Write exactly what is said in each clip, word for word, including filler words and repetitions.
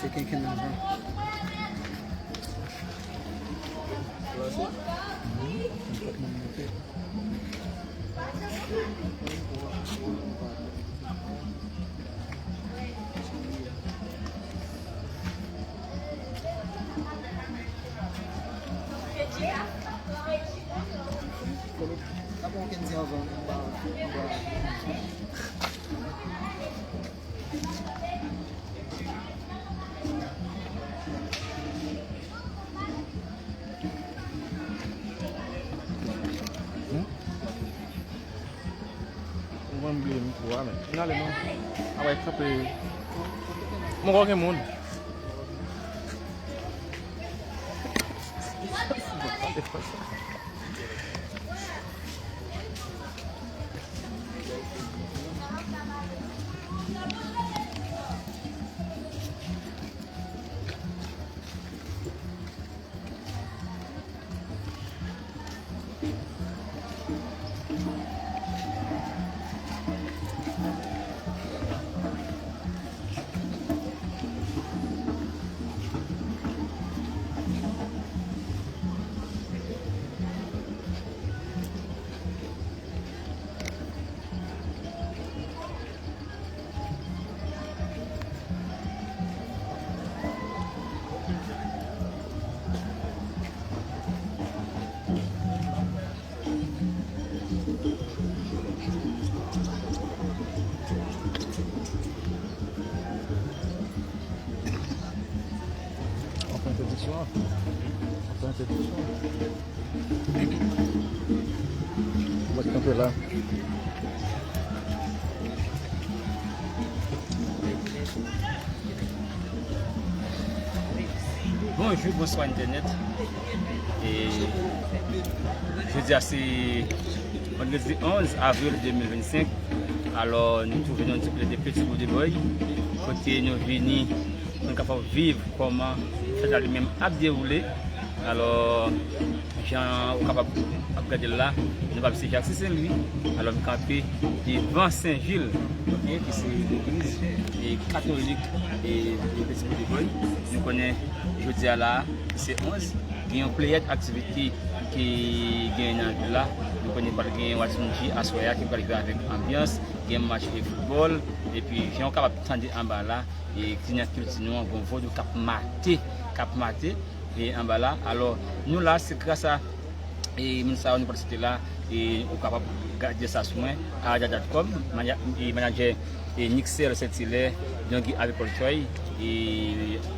Se kenken anvan. Nenpòt moun monte. Hmm? Ou mwen bliye mikwo a, men. Vin ale non. A bay kanpe. Mwen gen moun. Anfè entwodiksyon an. Anfè entwodiksyon. Mwen kanpe la. Bonjou, bonswa entènèt. E jodi a se vandredi onz avril de mil vennsenk. Alò, nou twouve nou diplè de Petit Bout de Boy, kote nou vini, nou kapab viv kòman fèt la li menm ap dewoule. Alò, jan ou kapab ap gade l la, nou pa misye Jak Senlwi. Alò, m kanpe devan Sen Jil, oke, ki se legliz, e, katolik, e, de Petit Bout de Boy. Nou konnen jodi a la, se onz, gen yon pleyad aktivite ki gen nan vil la. Nou konnen pral gen Watson G aswè a ki pral rive avèk anbyans, gen match de foutbòl, epi jan ou kapab tande anba la, e ki nan kilti nou an, gon vodou k ap mate, k ap mate, e anba la. Alò, nou la, se gras a, e moun sa yo nou pral site la, e ou kapab gade sa sou mwen, aradja dot com, manya-, e manadjè, e Nixel Sentilè, Dongi avèk Paul Choi, e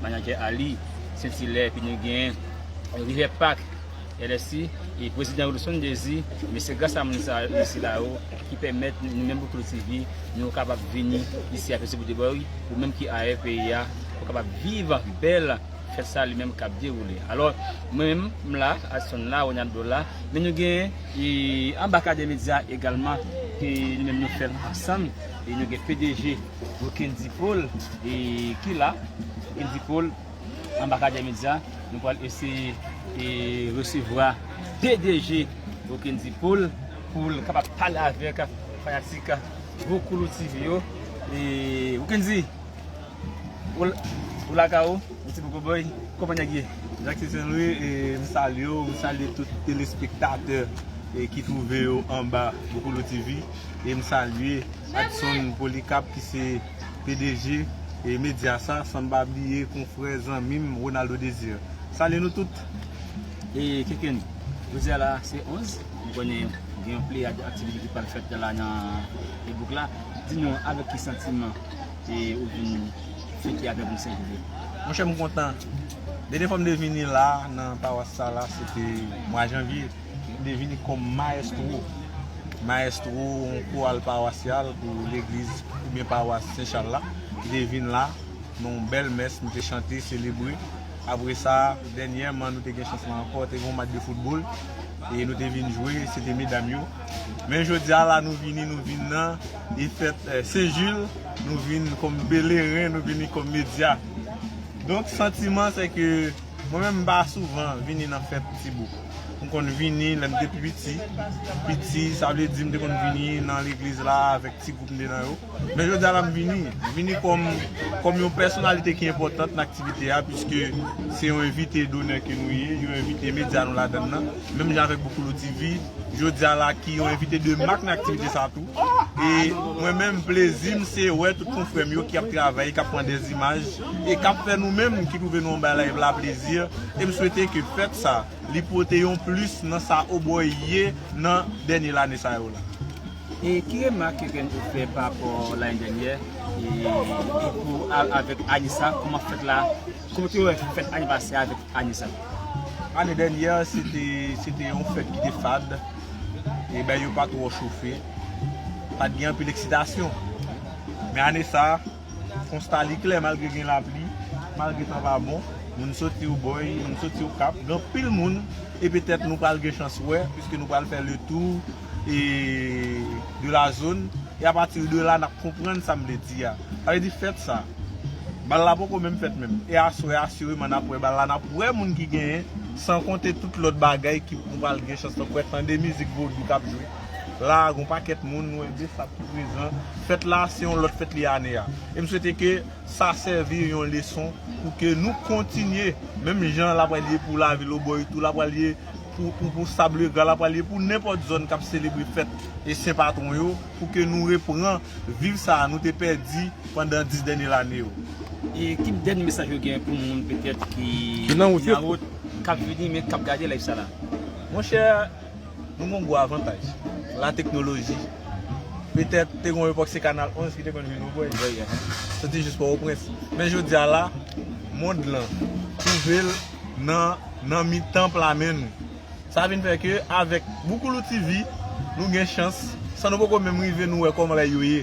manadjè Ali Sentilè, epi nou gen River Park, L S I, e prezidan Wilson Désir, men se gras a moun sa, sila yo, ki pèmèt nou menm Boukoulou T V, nou kapab vini isi a Petit Bout de Boy, ou menm ki ayè peyi a, ou kapab viv bèl fèt sa li menm k ap dewoule. Alò, mwen menm, m la, Adson la, Ronaldo la, men nou gen, e, Anbakadè Medya egalman, ke nou menm nou fè l ansanm, e nou gen P D G Okendy Paul, e, ki la, Okendy Paul, Anbakadè Medya, nou pral eseye, e, resevwa P D G Okendy Paul pou l kapab pale avèk fanatik Boukoulou T V yo. E, Okendy, ou l-, ou lakay ou, ou ti Boukoulou boy, kòman nèg ye? Jak Senlwi, e, m salye w, m salye tout telespektatè, e, ki twouve yo anba Boukoulou T V, e m salye Adson Polycarpe ki se P D G, e, medya sa, san m pa bliye konfrè, zanmi m, Ronaldo Désir. Salye nou tout. E, Kenken, jodi a la, se onz. Nou konnen gen yon pleyad aktivite ki pral fèt la nan bouk la. Di nou avèk ki santiman, e, ou vin fete avèk nou Sen Jil. Monchè, m kontan. Dènye fwa m te vini la, nan pawas sa la, se te mwa janvye. M te vini kòm mayestwo. Mayestwo yon koral pawasyal pou legliz oubyen pawas Sen Chal la. M te vin la, nan yon bèl mès, nou te chante, selebre. Apre sa, dènyèman, nou te gen chans la ankò, te gen yon match de foutbòl. E nou te vin jwe, se te medam yo. Men jodi a la, nou vini, nou vin nan, e fèt, eh, Sen Jil, nou vin kòm peleren, nou vini kòm medya. Donk, santiman, se ke mwen menm, m pa souvan vini nan fèt Tibouk. M konn vini lè m te pi piti. Piti, sa vle di m te konn vini nan legliz la avèk ti gwoup m te nan yo. Men jodi a la m vini. M vini kòm, kòm yon pèsonalite ki enpòtant nan aktivite a, piske se yon envite donè ke nou ye, yon envite medya nou ladann nan. Menm jan avèk Boukoulou T V, jodi a la ki yon envite de mak nan aktivite sa tou. E mwen menm, plezi m se wè tout konfrè m yo ki ap travay, k ap pran dèzimaj, e k ap fè nou menm ki twouve nou anba live la plezi. E m swete ke fèt sa, li pote yon plis nan sa Obòy ye nan dènye lane sa yo la. E ki remak ke gen ou fè pa rapò lane dènyè, e, e pou al avèk Anissa, kòman fèt la, kòman te wè fèt anivèsè avèk Anissa? Ane dènyè, se te, se te yon fèt ki te fad, e bagay yo pa twò chofe, pa t gen anpil eksitasyon. Men ane sa, konsta li klè, malgre gen lapli, malgre tan pa bon, moun soti Obòy, moun soti Okap, gen anpil moun, e petèt nou pral gen chans wè, piske nou pral fè le tou, e, de la zòn, e apati de la, n ap konprann sa m vle di a. Sa vle di fèt sa, bal la poko menm fèt menm. E aswè, asireman, n ap wè bal la, n ap wè moun ki genyen, san konte tout lòt bagay ki nou pral gen chans wè, tande mizik vodou k ap jwe. La, gon pakèt moun, nou wè Besap ki prezan. Fèt la, se yon lòt fèt li ane a. E m swete ke sa sèvi yon leson pou ke nou kontinye, menm jan l ap pral ye pou lavil Obòy tou, l ap pral ye pou, pou, pou Sablegra, l ap pral ye pou nenpòt zòn k ap selebre fèt e sen patwon yo, pou ke nou repran viv sa a nou te pèdi pandan dis dènye lane yo. E ki dènye mesaj ou gen pou moun petèt ki, ki nan wout, k ap vini, men k ap gade live sa la? Monchè, nou gen yon gwo avantaj. Lateknoloji. Petèt, te gen yon epòk se Kanal onz ki te konn vin Obòy. Soti jis Pòtoprens. Men jodi a la, mond lan twouve l nan, nan mitan pla men nou. Sa vin fè ke avèk Boukoulou T V, nou gen chans, san nou poko menm rive, nou wè kòman bagay yo ye.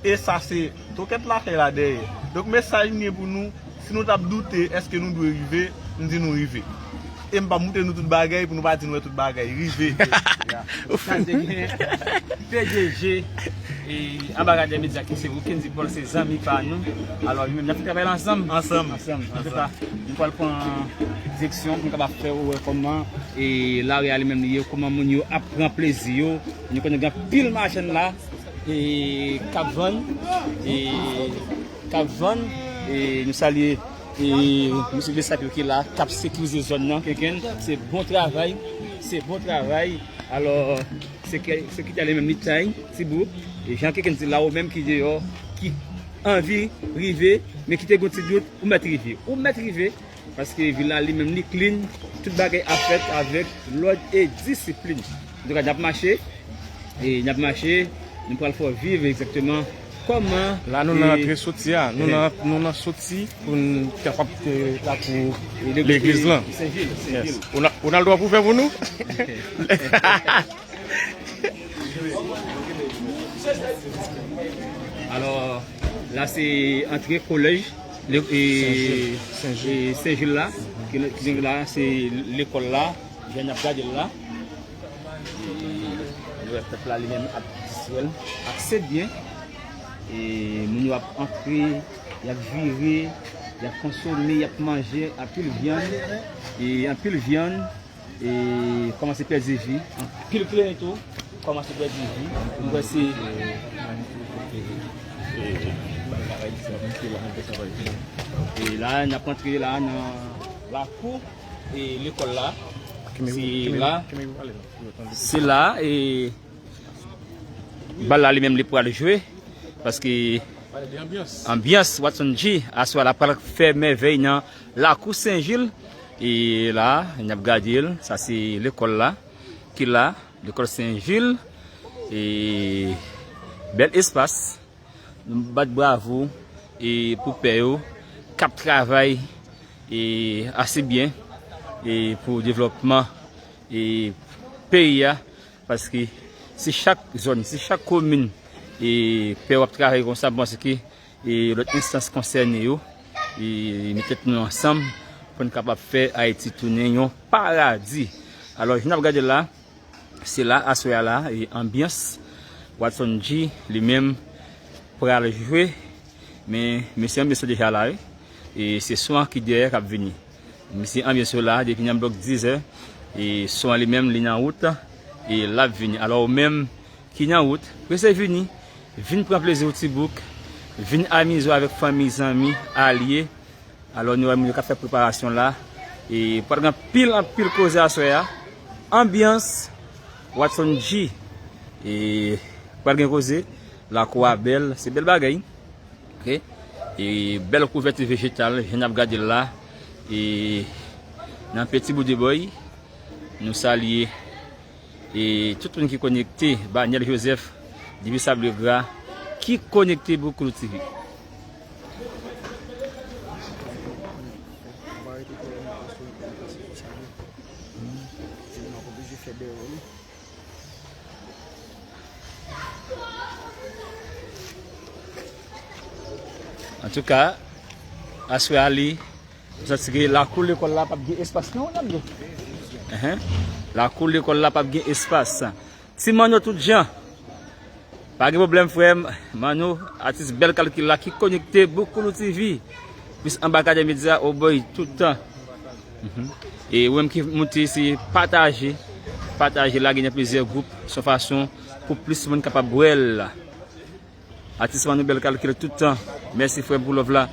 E sa se tokèt lakay la dèyè. Donk, mesaj m gen pou nou, si nou t ap doute èske nou dwe rive, m di nou rive. E m p ap moute nou tout bagay pou nou pa di nou wè tout bagay. Rive. Sa te gen P D G, e, Anbakadè Medya ki se Kendy Paul, se zanmi pa nou. Alò, nou menm, n ap fè travay la ansanm. Ansanm. Ansanm. Antouka, nou pral pran direksyon pou nou kapab fè wè kòman, e, lari a li menm li ye, kòman moun yo ap pran plezi yo. Nou konnen gen anpil machann la, e, k ap vann, e, k ap vann, e, nou salye, e, mesye Besap yo ki la, k ap sekirize zòn nan, Kenken, se bon travay, se bon travay. Alò, se ke, se ki ale menm li tay, ti bout, e jan Kenken di la, ou menm ki deyò, ki anvi rive, men ki te gon ti dout, ou mèt rive, ou mèt rive, paske vil la li menm li clean, tout bagay ap fèt avèk lòd e disiplin. Antouka, n ap mache, e n ap mache, nou pral fè w viv egzakteman kòman. La, nou nan, e, antre soti a. Nou, e, nan, nou nan soti pou n kapab te lakou legliz lan. Senjil, Senjil. Ou nan, ou nan dwa pou fè pou nou? Alò, la se antre kolèj, le, e, Senjil. E, Senjil la, ki, ki la, se lekòl la, jan n ap gade l la. E, nou wè pèp la li menm ap diswèl ase byen. E, moun yo ap antre, y ap vire, y ap konsome, y ap manje, anpil vyann. E, anpil vyann, e, kòmanse pèdi vi. Anpil klenyen tou kòmanse pèdi vi. Nou wè se, e, la, n ap antre la nan lakou, e, lekòl la. Se la, se la, e, bal la li menm li pral jwe, paske anbyans Watson G aswè la pral fè mèvèy nan lakou Senjil. E la, n ap gade l, sa se lekòl la, ki la, lekòl Senjil. E bèl espas, nou bat bravo, e pou pè yo, k ap travay, e ase byen, e pou devlòpman, e peyi a, paske si chak zòn, si chak komin, e pè w ap travay konsa, m panse ke, e lòt enstans konsène yo, e met tèt nou ansanm pou n kapab fè Ayiti tounen yon paradi. Alò, jan n ap gade la, se la, aswè a la, e anbyans Watson G li menm pral jwe, men mesye anbyans yo deja la, wi. E se son an ki dèyè k ap vini. Mesye anbyans yo la, depi nan blòk dizè, E son an li menm, li nan wout, e l ap vini. Alò, ou menm ki nan wout, prese vini, vin pran plezi w Tibouk, vin amize w avèk fanmi, zanmi, alye. Alò, nou wè moun yo k ap fè preparasyon la. E pral gen anpil, anpil koze aswè a. Anbyans, Watson G. E pral gen koze, lakou a bèl, se bèl bagay. Ok? E bèl kouvèti vejetal, jan n ap gade l la. E nan Petit Boudeboy, nou salye e tout moun ki konekte, Banyèl Joseph, depi Sable Gra, ki konekte Boukoulou T V. Antouka, aswè a li, m santi ke lakou lekòl la p ap gen espas non, Nando. Enhen. Lakou lekòl la p ap gen espas. Ti Manno tout jan. Pa gen pwoblèm, frè m. Manno, atis bèl kalkil la ki konekte Boukoulou T V. Plis anba Kadè Medya, oh boy, tout tan. Mhm. E ou menm ki moute, se pataje. Pataje, lage nan plizyè gwoup. Se yon fason pou plis moun kapab wè l. Atis Manno bèl kalkil tout tan. Mèsi, frè m, pou love la.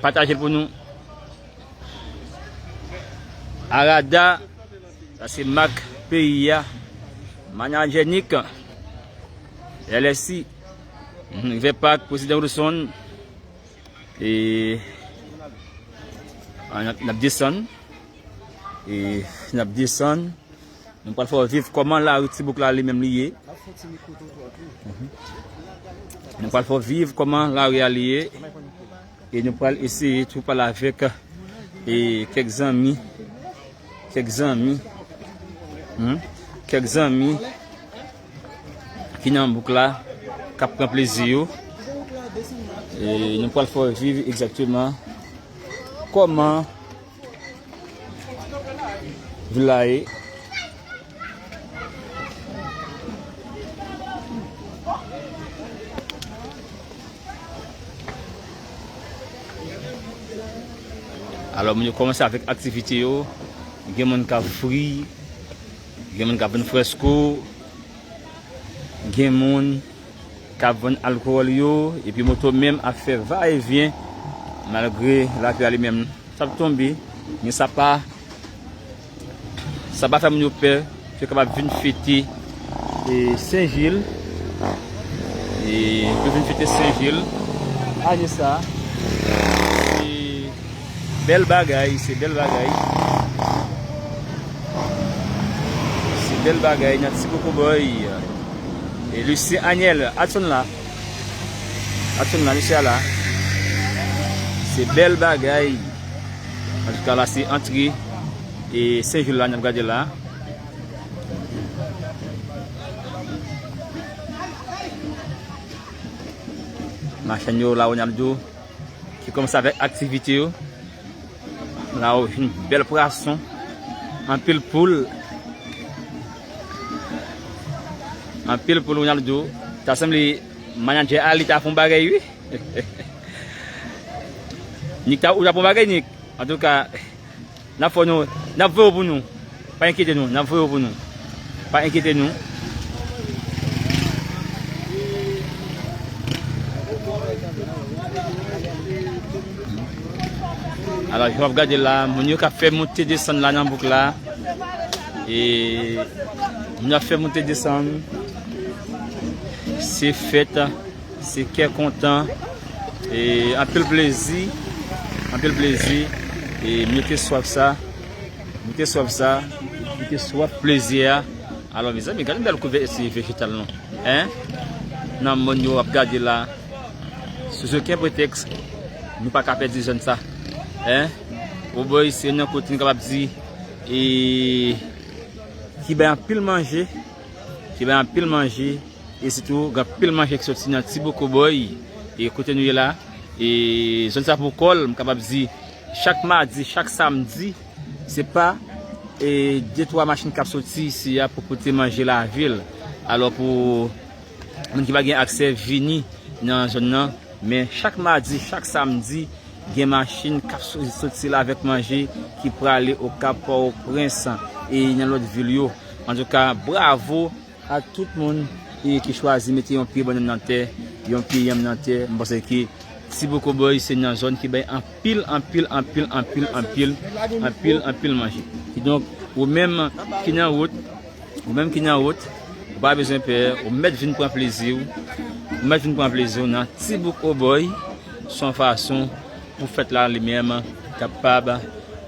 Pataje l pou nou. Arada, sa se mak peyi a. Manadjè Nick, L S I, mhm, River Park, Prezidan Wilson. E, a, n ap, n ap desann. E, n ap desann. Nou pral fè w viv kòman lari Tibouk la li menm li ye. Mhm. Nou pral fè w viv kòman lari a li ye. E nou pral eseye tou pale avèk, e, kèk zanmi, kèk zanmi, hmm, kèk zanmi ki nan bouk la, k ap pran plezi yo. E nou pral fè w viv egzakteman kòman vil la ye. Alò, moun yo kòmanse avèk aktivite yo. Gen moun k ap fri, gen moun k ap vann frèsko, gen moun k ap vann alkòl yo, epi moto menm ap fè va e vyen, malgre lapli a li menm t ap tonbe, men sa pa, sa pa fè moun yo pè, pou yo kapab vin fete, e, Sen Jil. E, pou vin fete Sen Jil ane sa. Se bèl bagay, se bèl bagay. Se bèl bagay nan Ti Kokoboy. E Lucien Aniel, Adson la. Adson la, mesye a la. Se bèl bagay. Antouka, la se antre e Sen Jil la, n ap gade la. Machann yo la, Ronaldo, ki kòmanse avèk aktivite yo. La, yon bèl pwason, anpil poul. Anpil poul, Ronaldo. Ta sanble manadjè a li ta fè yon bagay, wi. Nick ta, ou ta fè yon bagay, Nick. Antouka, n ap fè nou, n ap voye w pou nou. Pa enkyete nou, n ap voye w pou nou. Pa enkyete nou. Alò, jan w ap gade la, moun yo k ap fè monte desann la nan bouk la. E moun yo ap fè monte desann. Se fèt, se kè kontan. E anpil plezi, anpil plezi. E moun yo te swaf sa. Moun te swaf sa, moun te swaf plezi a. Alò, mezanmi, gade yon bèl kouvèti vejetal non. Hein? Nan moun yo ap gade la. Sou okenn pretèks, nou pa ka pèdi zòn sa. Hein? Obòy, se yon kote nou kapab di, e, ki bay anpil manje, ki bay anpil manje, e sitou, gen anpil manje ki soti nan Ti Boko Bòy, e kote nou ye la, e zòn sa pou kò l, m kapab di, chak madi, chak samdi, se pa, e, de twa machin k ap soti isi a pou pote manje lavil. Alò, pou moun ki pa gen aksè vini nan zòn nan, men chak madi, chak samdi, gen machin k ap so-, soti la avèk manje ki prale Okap, Pòtoprens. e nan lòt vil yo. Antouka, bravo a tout moun e ki chwazi mete yon pye bannann nan tè, yon pye yanm nan tè. M panse ke Ti Bouk Obòy se nan zòn ki bay anpil, anpil, anpil, anpil, anpil, anpil, anpil manje. Kidonk, ou menm ki nan wout, ou menm ki nan wout, ou pa bezwen pè, ou mèt vin pran plezi w, ou mèt vin pran plezi w nan Ti Bouk Obòy, se yon fason pou fèt la li menm kapab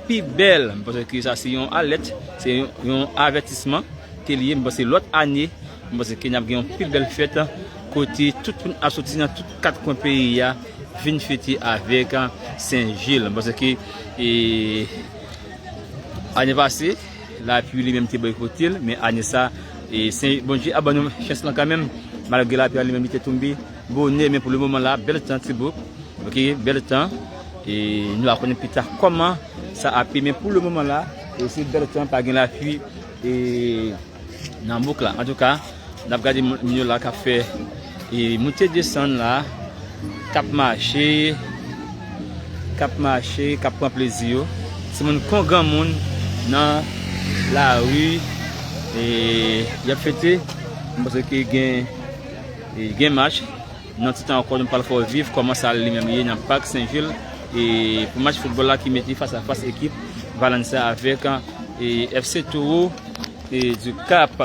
pi bèl. M panse ke sa se yon alèt, se yon, yon avètisman ke li ye. M panse lòt ane, m panse ke n ap gen yon pi bèl fèt kote tout moun ap soti nan tout kat kwen peyi a vin fete avèk Sen Jil. M panse ke, e, ane pase, lapli li menm te bòykote l, men ane sa, e, Sen, Bondye ap ban nou chans lan kanmenm, malgre lapli a li menm li te tonbe bonè, men pou le moman la, bèl tan Ti Bouk. Ok, bèl tan. E nou va konnen pita kòman sa ap ye, men pou le moman la, e se bèl tan, pa gen lapli e nan bouk la. Antouka, n ap gade moun, moun yo la k ap fè e moute desann la, k ap mache, k ap mache, k ap pran plezi yo. Timoun kon granmoun nan lari, e y ap fete. M panse ke gen, e gen mach. Nan ti tan ankò, nou pral fè w viv kòman sa li menm ye nan Pak Sen Jil, e pou match foutbòl la ki mete fas a fas ekip Valensa avèk, e, F C Toro, e, du Cap.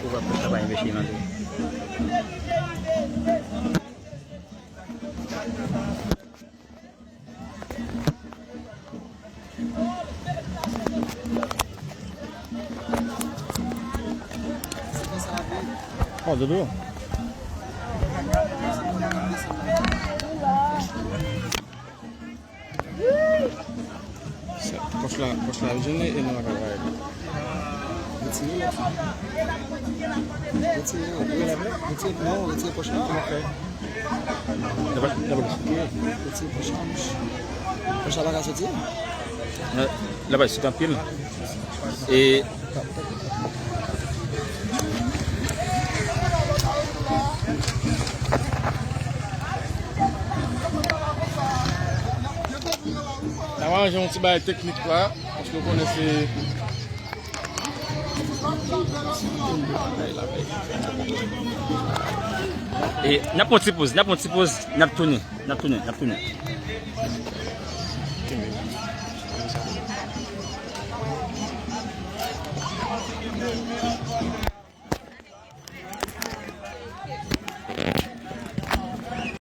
Ou va pran travay enbesil nan tou. Oh, dodo. Sa, pòch la, pòch la, jwenn li e nou la ka bay. Retire l. Retire l. Retire, non, retire pòch la. Ok. Retire pòch la, bouch. Pòch la pa ka soti. Lè, lè pa soti anpil. E N ap aranje yon ti bagay teknik la, paske w konnen se E n ap pran ti poz, n ap pran ti poz, n ap tounen, n ap tounen, n ap tounen.